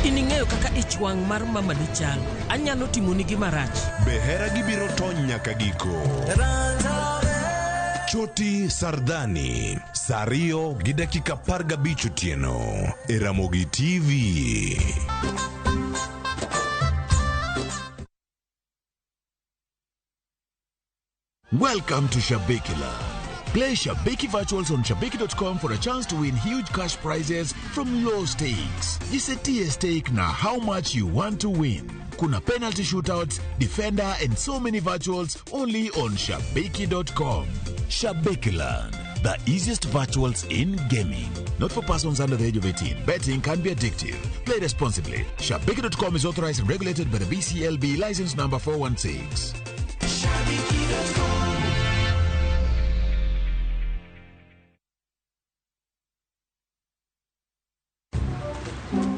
In ing'eyo kaka ich wang' mar mama ni chal. Anyalo timoni gima rach. Be hera gibiro tony nyaka giko. Choti Sardani, saa 2:15 otieno e Ramogi TV. Welcome to Shabiki Land. Play Shabiki Virtuals on Shabiki.com for a chance to win huge cash prizes from low stakes. Jisetie stake na how much you want to win. Kuna penalty shootouts, defender, and so many virtuals only on Shabiki.com. Shabiki Land, the easiest virtuals in gaming. Not for persons under the age of 18. Betting can be addictive. Play responsibly. Shabiki.com is authorized and regulated by the BCLB license number 416.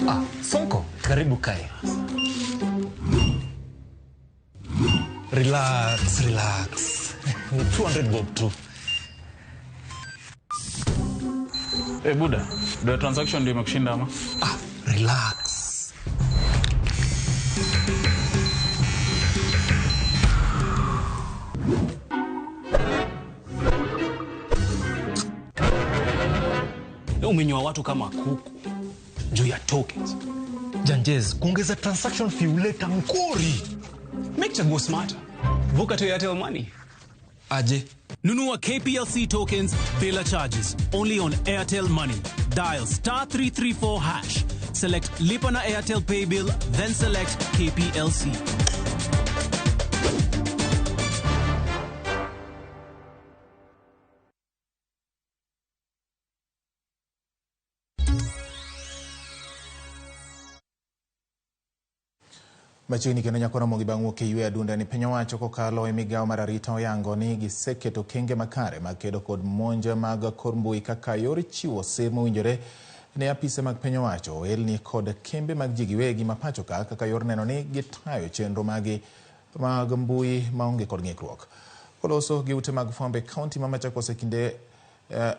Ah, Sonko, karibu kae. Relax, relax. Ni 200 bob tu. Eh, Buda, ndio transaction ndio imekushinda ama? Ah, relax. Umenyoa watu kama kuku juu ya tokens. Janjez, kuongeza transaction fee huleta mkori. Make chaguo smarter. Vuka to Airtel Money. Aje. Nunua KPLC tokens bila charges. Only on Airtel Money. Dial star 334 hash. Select Lipa na Airtel Pay Bill, then select KPLC. Machiegni kendo nyako Ramogi bang' wuok e ywe adunda ni piny owacho kokalo e migawo mar arita oyango ni giseketo okenge makare mag kedo kod monj mag kor mbui kaka yor chiwo sir mowinjore ne apise mag piny owacho, ohelni kod kembe mag ji giwegi ma pacho ka kaka yor neno ni gitayo chenro magi mag mbui maonge kod ng'ikruok. Koloso gi ute mag fwambo e kaunti ma Machakos e kinde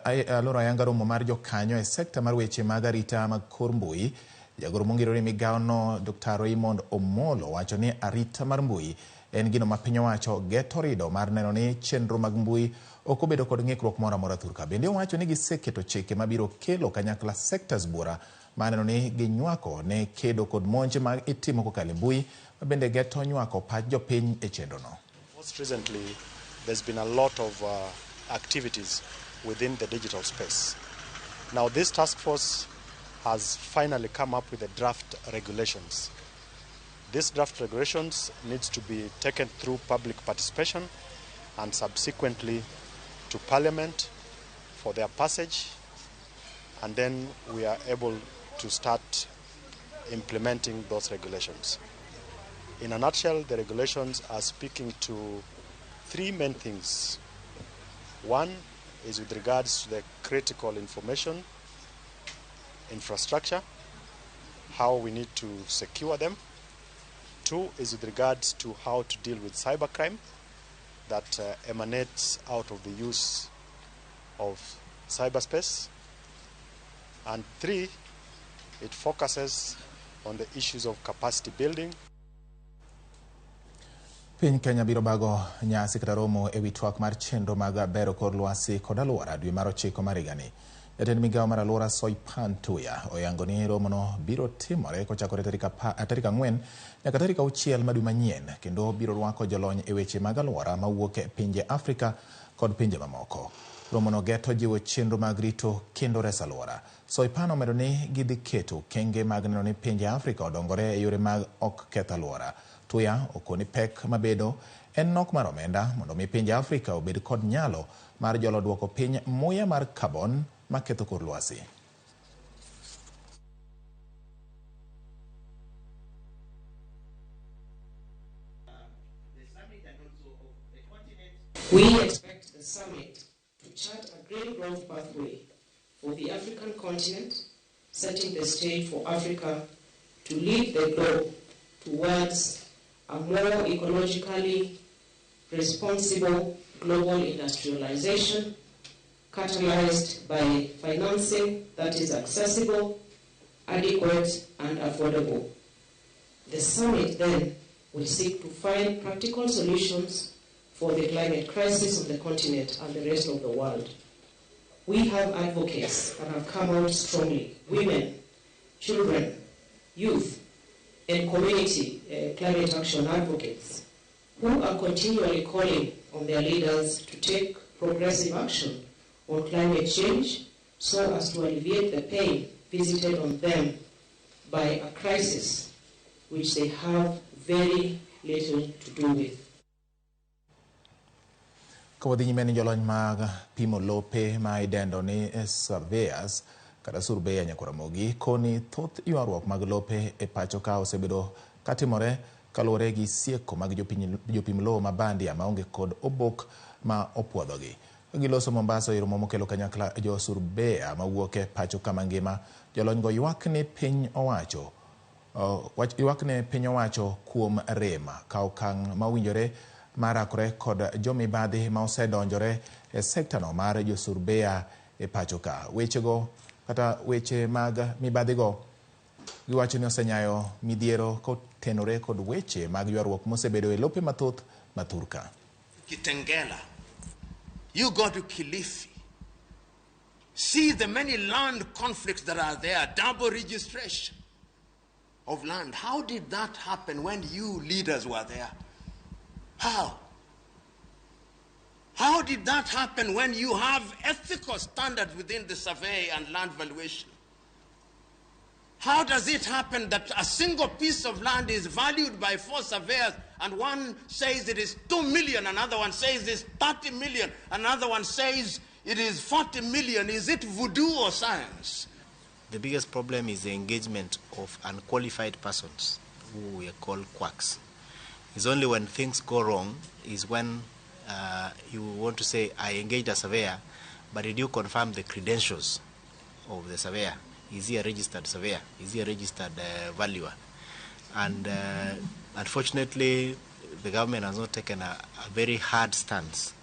aloro ayanga romo mar jokanyo e sekta mar weche mag arita mag kor mbui, jagoro mongirore e migawo no Dr. Raymond Omolo wacho ni arita mar mbui en gino ma piny owacho geto rido mar neno ni chenro mag mbui ok obedo kod ng'ikruok moro amora thurka. Bende owacho ni giseketo chike mabiro kelo kanyakla sectors buora mar neno ni ginywako ne kedo kod monj ma itimo kokalo e mbui ma bende geto nywako pach jopiny e chenro no. Most recently, there's been a lot of activities within the digital space. Now, this task force has finally come up with the draft regulations. This draft regulations needs to be taken through public participation and subsequently to Parliament for their passage, and then we are able to start implementing those regulations. In a nutshell, the regulations are speaking to three main things. One is with regards to the critical information infrastructure, how we need to secure them. Two is with regards to how to deal with cybercrime that emanates out of the use of cyberspace. And three, it focuses on the issues of capacity building. Piny Kenya biro bago nyasi kata romo e wi twak mar chenro mag bero kor lwasi kod alwora dwe mar 9 mar higani. Jatend migawo mar alwora Soipan Tuya oyango ni romono biro timore kochakore tarik 4 nyaka tarik 6 mar dwe manyien kendo biro rwako jolony e weche mag alwora mawuok e pinje Afrika kod pinje mamoko. Romono geto jiwo chenro mag rito kendo reso alwora. Soipan omedo ni gidhi keto okenge mag neno ni pinje Afrika odongore e yore mag ok keth alwora. Tuya okoni pek mabedo en nok mar omenda mondo mi pinje Afrika obed kod nyalo mar jolo duoko piny muya mar carbon maketho kor lwasi. We expect the summit to chart a green growth pathway for the African continent, setting the stage for Africa to lead the globe towards a more ecologically responsible global industrialization, catalyzed by financing that is accessible, adequate, and affordable. The summit then will seek to find practical solutions for the climate crisis on the continent and the rest of the world. We have advocates that have come out strongly, women, children, youth, and community climate action advocates, who are continually calling on their leaders to take progressive action on climate change so as to alleviate the pain visited on them by a crisis which they have very little to do with. Kawadhi nyime ni jolony mag pimo lope ma idendo ni surveyors kata surveyor Nyakoramogi koni thoth ywaruok mag lope e pacho ka osebedo katimore kaluwore gi sieko mag jopim lowo ma bandia maonge kod obok ma opuodhogi. Giloso Mombasa e romo mokelo kanyakla jo surveyor mawuok e pacho ka mangima. Jolony go ywak ne piny owacho kuom rem ka okang' mowinjore mar rakore kod jomibadhi ma osedonjore e sektano mar josurveyor e pacho ka. Wechego kata weche mag mibadhigo giwacho ni osenyayo midhiero kotenore kod weche mag ywaruok mosebedo e lope mathoth ma thurka. Kitengela, you go to Kilifi, See the many land conflicts that are there, double registration of land. How did that happen when you leaders were there? How? How did that happen when you have ethical standards within the survey and land valuation? How does it happen that a single piece of land is valued by 4 surveyors and one says it is 2 million, another one says it's 30 million, another one says it is 40 million? Is it voodoo or science? The biggest problem is the engagement of unqualified persons, who we call quacks. It's only when things go wrong is when you want to say, I engaged a surveyor, but did you confirm the credentials of the surveyor? Is he a registered surveyor? Is he a registered valuer? And unfortunately, the government has not taken a very hard stance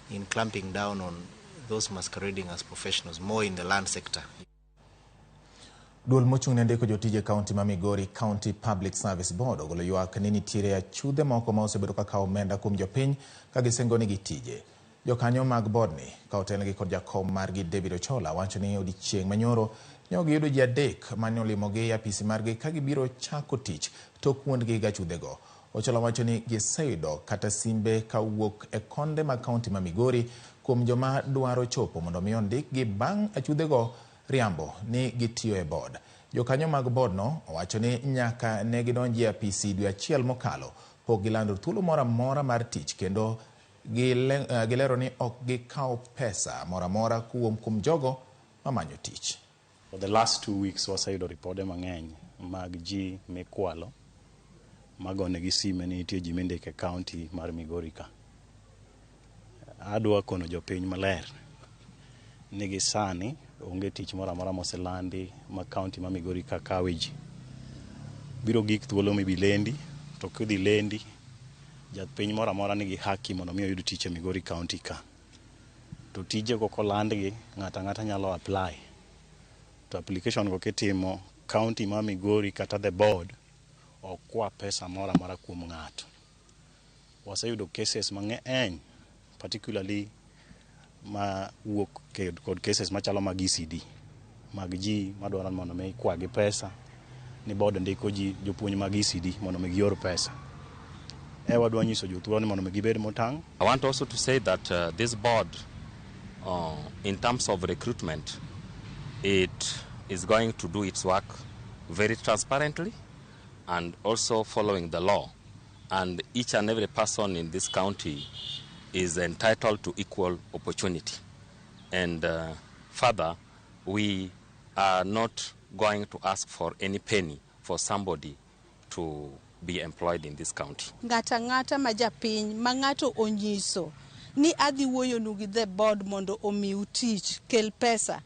in clamping down on those masquerading as professionals, more in the land sector. Duol mochung' ne ndiko jotije kaunti ma Migori County Public Service Board ogolo ywak ni nitiere achudhe moko ma osebedo ka kawo omenda kuom jopiny ka gisingo nigi tije. Jokanyo mag board ni ka otelnegi kod jakom margi David Ochola wacho ni odiechieng' manyoro ne giyudo ji 3 mane olimogi e apisi margi ka gibiro chako tich tok wuondgi gachudhego. Ochola wacho ni giseyudo kata simbe kawuok e konde mag kaunti ma Migori kuom joma dwaro chopo mondo mi ondikgi bang' achudhego riambo ni gitiyo e board. Jokanyo mag board no owacho ni nyaka ne gidonji e apisi dwe achiel mokalo pok gilando thuolo moro amora mar tich kendo gilero ni ok gikaw pesa moro amora kuom jogo mamanyo tich. For the last 2 weeks waseyudo ripode mang'eny mag ji mikwalo magonegi sime ni nitie ji mindiko e kaunti mar Migori ka. Adwa kono jopiny maler ni gi sani onge tich moro amora moselandi ma kaunti ma Migori ka kawe ji. Biro gik thuolo mibilendi, to kidhi lendi japiny moro amora nigi haki mondo mi oyud tich e Migori kaunti ka. To tijego kolandgi, ng'ato ang'ata nyalo apply. To application go kitimo, kaunti ma Migori kata the board ok kwa pesa moro amora kuom ng'ato. Waseyudo cases mang'eny, particularly ma wuok kod cases machalo mag ECD, mag ji madwaro mondo mi kwagi pesa ni board ndiko ji jopuonj mag ECD mondo mi gior pesa. E wadwa nyiso jotuo ni mondo mi gibed motang'. I want also to say that this board, in terms of recruitment, it is going to do its work very transparently and also following the law. And each and every person in this county is entitled to equal opportunity. And further, we are not going to ask for any penny for somebody to be employed in this county. Ng'ata ng'ata ma japiny ma ng'ato onyiso ni adhi wuoyonu gi the board mondo omiu tich, kel pesa.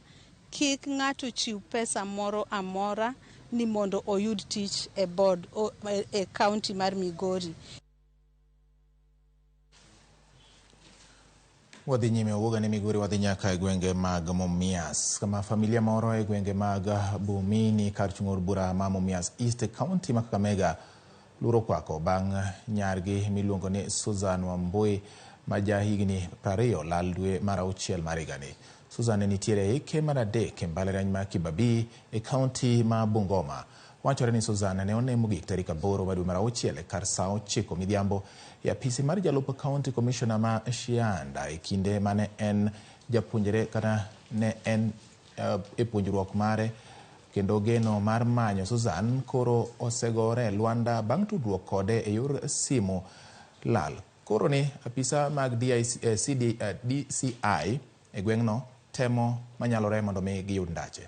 Kik ng'ato chiw pesa moro amora ni mondo oyud tich e board e county mar Migori. Wadhi nyime owuoga ni Migori wadhi nyaka e gwenge mag Mumias kama familia moro e gwenge mag Bumini kar chung' od bura ma Mumias East County ma Kakamega luoro kwako bang' nyargi miluongo ni Susan Wambui ma ja higni 20 lal dwe mar 6 mar higani. Susan ne nitiere e hike mar 3 e mbalariany ma Kibabii e kaunti ma Bungoma. Wachore ni Susan ne one mogik tarik 8 mar dwe mar 6 kar saa 9 midhiambo e apisi mar jalup county commissioner ma Shianda e kinde mane en japuonjre kata ne en e puonjruok mare kendo geno mar manyo Susan koro osegore Lwanda bang' tudruok kode e yor simu lal. Koro ni apisa mag DCI e gweng'no temo manyalore mondo mi giyud ndache.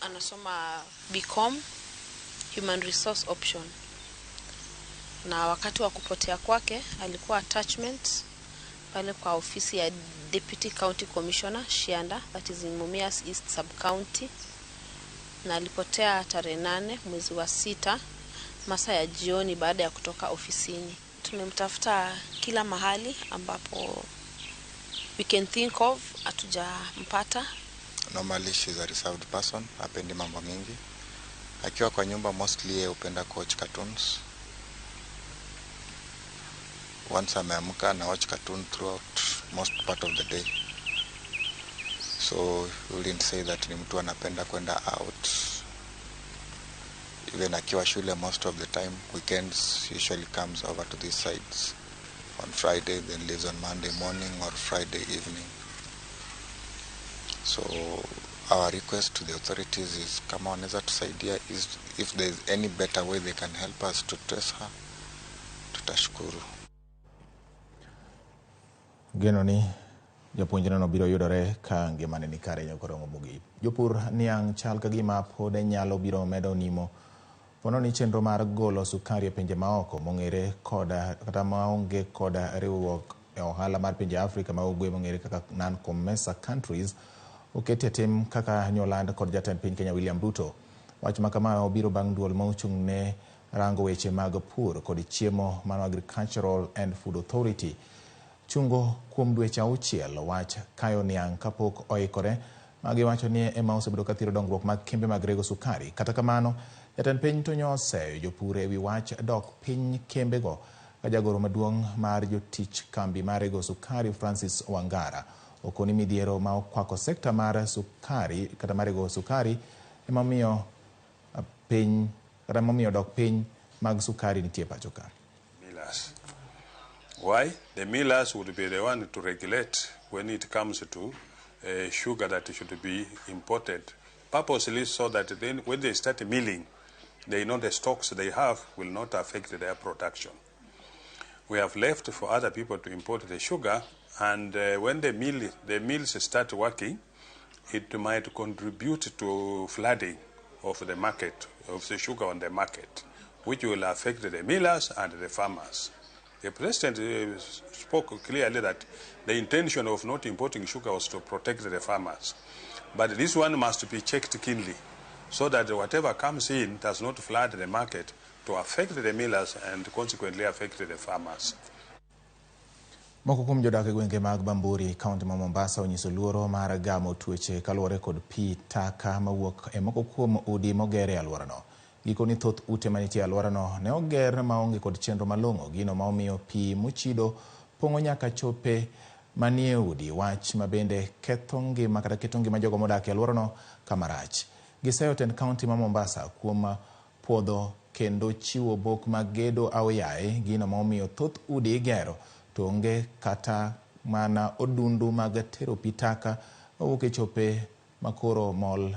Anasoma BCom Human Resource Option, na wakati wa kupotea kwake alikuwa attachment pale kwa ofisi ya Deputy County Commissioner Shianda, that is in Mumias East Sub County, na alipotea tarehe 8 mwezi wa 6 masaa ya jioni baada ya kutoka ofisini. Tumemtafuta kila mahali ambapo we can think of, hatujampata. Normally she's a reserved person, hapendi mambo mingi. Akiwa kwa nyumba mostly yeye hupenda kuwatch cartoons. Once ameamka na watch cartoon throughout most part of the day. So we wouldn't say that ni mtu anapenda kwenda out. Even akiwa shule most of the time, weekends usually comes over to these sides on Friday, then leaves on Monday morning or Friday evening. So our request to the authorities is kama wanaweza tusaidia, is if there is any better way they can help us to trace her, tutashukuru. Geno ni japuonjreno biro yudore ka ngimane ni kare nyokorongo mogik. Jopur niang' chal ka gima pod nyalo biro medo nimo pono ni chenro mar golo sukari e pinje maoko mong'ere koda kata maonge koda riwruok e ohala mar pinje Afrika ma ugwe mong'ere kaka non-COMESA countries oket e tim kaka nyoland kod jatend piny Kenya William Ruto. Wach ma kama obiro bang' duol ma ochung' ne rango weche mag pur kod chiemo mano Agricultural and Food Authority chungo kuom dweche 6 wach kayo niang' kapok oikore magiwacho ni ema osebedo ka thiro dongruok mag kembe mag rego sukari. Kata kamano, jatend piny to nyoseyo jopur ewi wach dok piny kembego ka jagoro maduong' mar jotich kambi mar rego sukari Francis Wangara okoni midhiero ma okwako sekta mar sukari kata mar rego sukari ema miyo piny kata momiyo dok piny mag sukari nitie pacho ka. Millers. Why? The millers would be the one to regulate when it comes to sugar that should be imported, purposely so that then when they start milling, they know the stocks they have will not affect their production. We have left for other people to import the sugar, and when the mills start working, it might contribute to flooding of the market, of the sugar on the market, which will affect the millers and the farmers. The president spoke clearly that the intention of not importing sugar was to protect the farmers. But this one must be checked keenly so that whatever comes in does not flood the market to affect the millers and consequently affect the farmers. Moko kuom jodak e gwenge mag Bamburi, kaunti ma Mombasa onyiso luoro mar gamo tuoche kaluwore kod pi taka mawuok e moko kuom udi moger e alworano. Gikoni thoth ute manitie e alworano ne oger maonge kod chenro malong'o, gino ma omiyo pi mochido pong'o nyaka chope manie udi, wach ma bende ketho ngima kata keto ngima jogo modak e alworano kama rach. Giseyo tend kaunti ma Mombasa kuom puodho kendo chiwo bok mag gedo aoyaye, gino ma omiyo thoth udi igero to onge kata mana odundu mag tero pi taka mawuok e chope makoro mol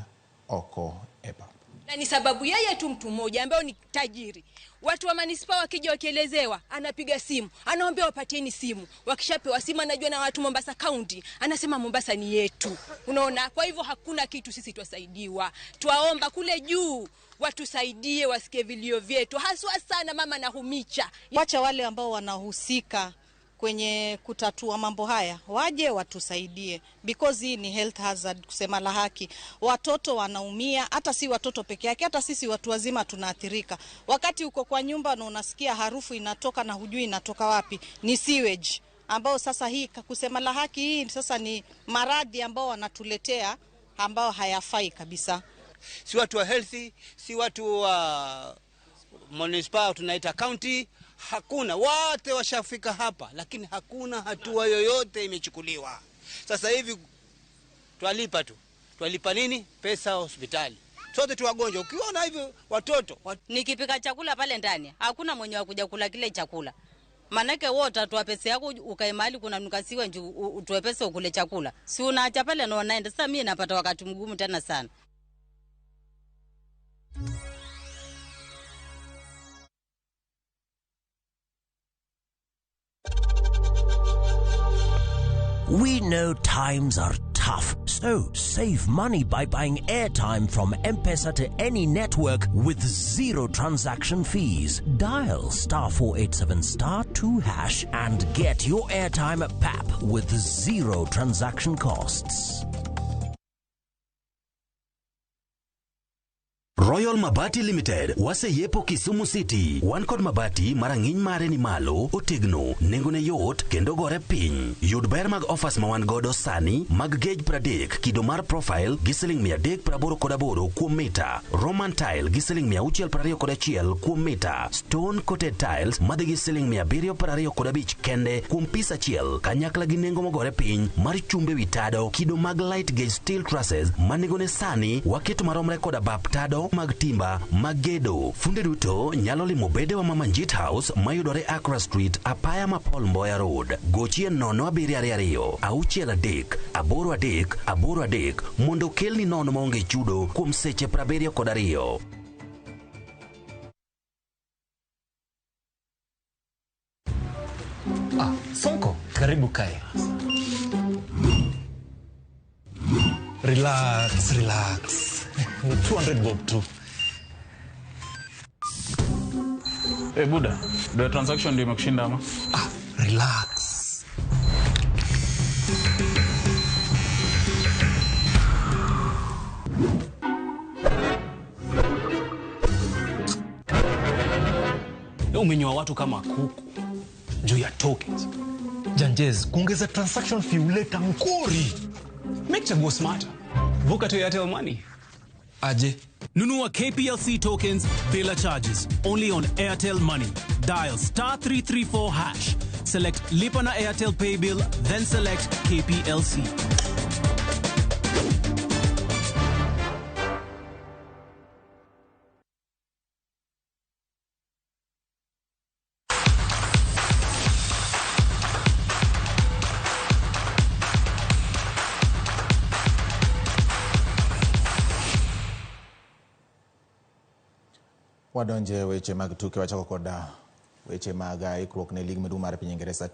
oko e pap. Na ni sababu yeye tu mtu mmoja ambaye ni tajiri. Watu wa manispaa wakija wakielezewa, anapiga simu, anawaambia wapatieni simu. Wakishapewa simu anajua na watu Mombasa County, anasema Mombasa ni yetu. Unaona, kwa hivyo hakuna kitu sisi twasaidiwa. Twaomba kule juu watusaidie, wasikie vilio vyetu. Haswa sana mama na Humicha. Wacha wale ambao wanahusika kwenye kutatua mambo haya waje watusaidie, because hii ni health hazard, kusema la haki. Watoto wanaumia, hata si watoto peke yake, hata sisi watu wazima tunaathirika. Wakati uko kwa nyumba na unasikia harufu inatoka na hujui inatoka wapi, ni sewage ambao sasa hii kusema la haki hii sasa ni maradhi ambao wanatuletea ambao hayafai kabisa. Si watu wa healthy, si watu wa municipal tunaita county, hakuna, wote washafika hapa lakini hakuna hatua yoyote imechukuliwa. Sasa hivi twalipa tu. Twalipa nini? Pesa hospitali. Sote tu wagonjwa. Ukiona hivyo watoto nikipika chakula pale ndani, hakuna mwenye wa kuja kula kile chakula. Manake wewe utatoa pesa yako ukae mahali kuna nukasiwe nju utoe pesa ukule chakula. Si unaacha pale na unaenda. Sasa mimi napata wakati mgumu tena sana. We know times are tough, so save money by buying airtime from M-Pesa to any network with zero transaction fees. Dial *487*2# and get your airtime at PAP with zero transaction costs. Royal Mabati Limited waseyepo Kisumu City. Wan kod mabati ma rang'iny mare ni malo, otegno, nengone yot kendo gore piny. Yud ber mag offers ma wan godo sani mag gauge 30 kido mar profile gi siling 388 kuom mita, Roman tile gi siling 621 kuom mita, stone coated tiles madhi gi siling 725 kende kuom pis achiel, kanyakla gi nengo mogore piny mar chumbe wi tado kido mag light gauge steel trusses ma nengone sani waketo maromre koda bap tado mag timba mag gedo. Funde duto nyalo limo bedewa ma Manjit House mayudore Accra Street, apaya ma Paul Mboya Road. Gochie 0722 63 83 83 mondo okelni nono maonge chudo kuom seche 72. Ah, Sonko, karibu kae. Relax, relax. Ni 200 bob tu. Hey, Buda, do transaction ndio imekushinda ama? Ah, relax. Umenyoa watu kama kuku juu ya tokens. Janjez, kuongeza transaction fee huleta ngori. Make chaguo smarter. Vuka to Airtel Money. Aje. Nunua KPLC tokens bila charges. Only on Airtel Money. Dial star 334 hash. Select Lipa na Airtel Pay Bill, then select KPLC. Wadonje weche mag tuke, wachako kod weche mag ikruok ne lig maduong' mar piny Ingeresa.